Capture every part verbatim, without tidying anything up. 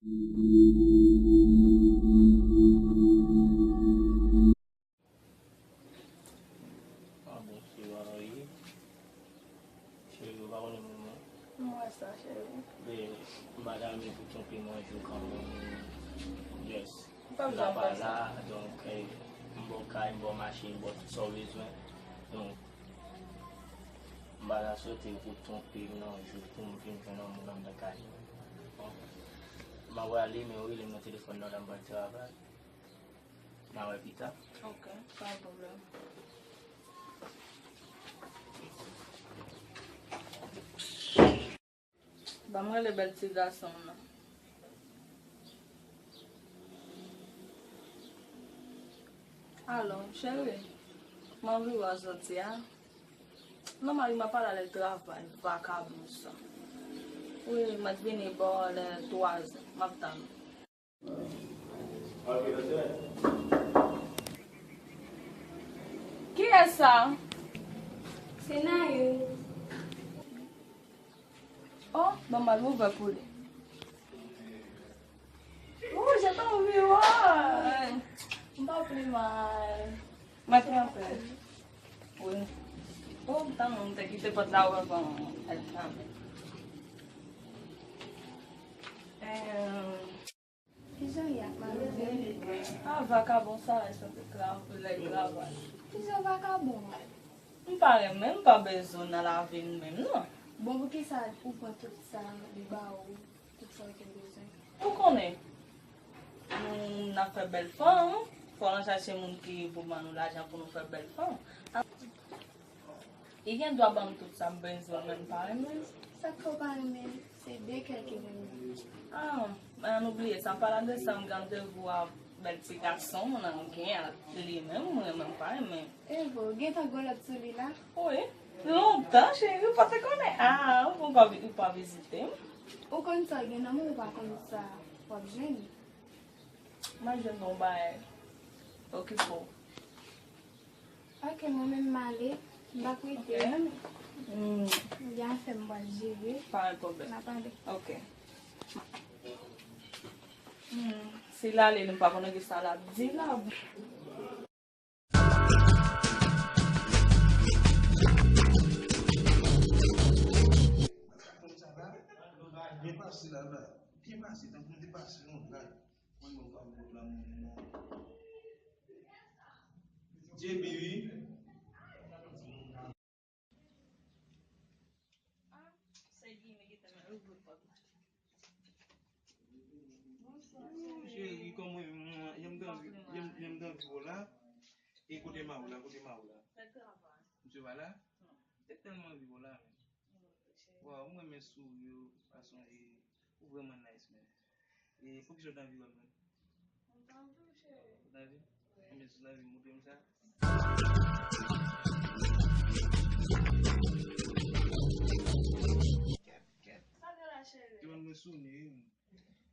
Ah bon, se pa anyen. Cheri, ou pa konnen moun nan? M wè sa, cheri. Men, m pa ta renmen pou twonpe m yon jou kanmenm. Yes. M pa bezwen fè sa. Donk, eh, m ba w kay, m ba w machin, m ba w tout sa w bezwen. Donk, m pa ta swete pou w twonpe m nan yon jou pou m vin jwenn yon moun anndan kay. Bon. M ap prale, men ou rele m nan telefòn nan, la m pral travay. N a wè pita. Ok, pa gen pwoblèm. Ban m rele bèl ti gason m nan. Alo, cheri, m anvi wè w jodi a. Non, mari m ap pale alè travay, vakabon sa. Wi, m ap vini bò lè twa zè, m ap tann ou. Kiyès sa? Se Nayou. Oh, ban m al ouvè pou li. Oh, je t'envie, ouais. M pa pli mal. Mwen tranpe. Wi. Oh, m tanmen m te kite pòt la ouvè pou mwen. Eh, Kijan w ye ak mari w? Ah, vakabon sa la, sa te travay, travay. Kijan vakabon an? M pa renmen, m pa bezwen w nan lavi m menm, non. Bon, poukisa ou pran tout sa li ba ou, tout sa w te bezwen? Ou konnen, nou, n ap fè bèl fanm, fò n al chache moun ki pou ban nou lajan pou nou fè bèl fanm. Li gen dwa ban m tout sa m bezwen, men m pa renmen. Sa k fè w pa renmen l? Se de kè l ki renmen. Ah, ann oubliye sa, m pa la de sa, m gen randevou a bèl ti gason m nan, m gen li menm, m renmen, m pa renmen. Evo, gentan gen lòt sou li la? Wi, lontan, cheri, ou pa te konnen. Ah, ou pa, ou pa vizite m. Ou konn sa w gen nan men w, ou pa konn sa w ap jwenn. M a jwenn yon bagay. Okipe w. Ok, mwen menm m ale. M p ap rete. Ok. Mm. M gen afè m pral jere. Pa gen pwoblèm. N a pale. Ok. Mm. Si l ale, li m pa konnen ki sa l ap di la. Byen pase la, la. Byen pase, tankou m te pase yon blag. Mwen, mwen pa vle la, mwen, mwen. J B, wi. Cheri, kòman w ye? Jan m t anvi, jan m, jan m t anvi wè w la. E kote mari w la, kote mari w la? Misye pa la? Non. M te tèlman anvi wè w la, men. Waw, mwen renmen souri w, fason e, ou vrèman nice, man. E poukisa w t anvi wè m menm? Mwen t anvi w, cheri. Ou t anvi? Wi. Ebyen, si w t anvi, montre m sa. Kèt, kèt. Sa gen la, cheri? Te ban mwen sonnen, wi.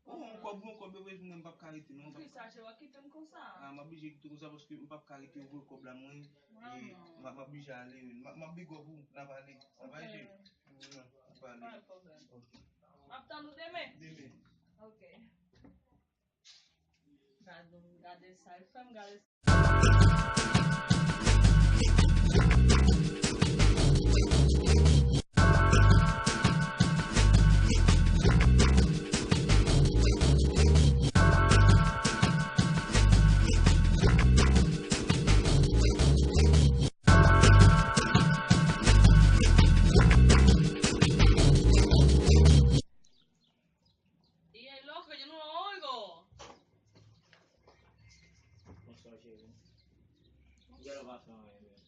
Oh, kòb, bon, kòb yo vre pou mwen, m p ap ka rete, non. Poukisa, cheri, w ap kite m konsa? Ah, m oblije kite w konsa paske m p ap ka rete, ou voye kòb la, mwen. E, m ap, m ap oblije ale, wi. M ap, m ap big up ou, n a pale. Sa va, cheri? Wi, n a pale. Pa gen pwoblèm. Ok. M ap tann ou demen. Demen. Ok. Gade, gade sa l fè m, gade. Y es loco, yo no lo oigo. Bonswa, cheri. Ou genlè pa fè anyen menm.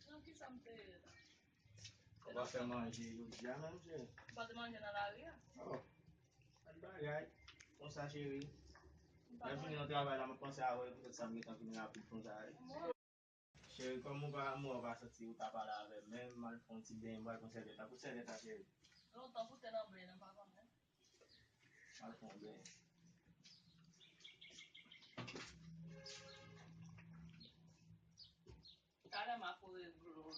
Nan ki sa m te ye la? Ou pa fè manje jodi a menm, cheri? Ou pa te manje nan lari a? Oh. Pa t bagay. Konsa, cheri. Lè m vini nan travay la, m ap panse a ou, e poutèt sa m gentan vini rapid konsa, wi. Cheri, kòm ou pa, mwen pa santi ou ta pale avè m menm, m al fè yon ti benyen, m pral konsève ta. Pou sève ta, cheri. Lontan pou te nan benyen, m pa konnen. M al fè yon benyen. Talè m ap regle w.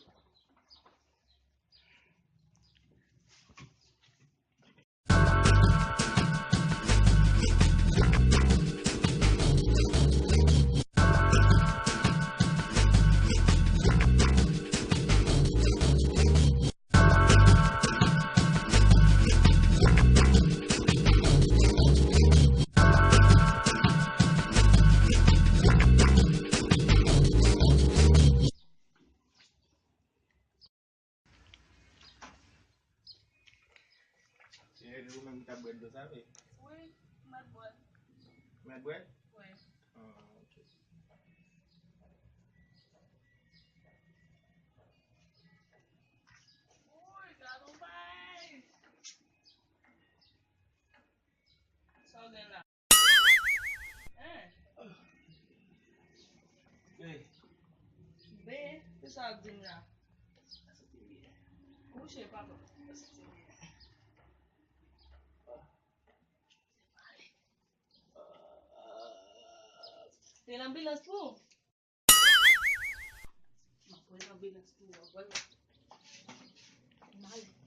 Sa vle? Wi, m ap bwè. Mèt bwè? Wi. Ah, ok. Wi, gad on bagay. Sa w gen la? Hein? Hey. Ben, ki sa w ap di m la? Kouche, papa. Te nan bilans pou ou? M ap pran nan bilans pou ou, w ap wè. M ale.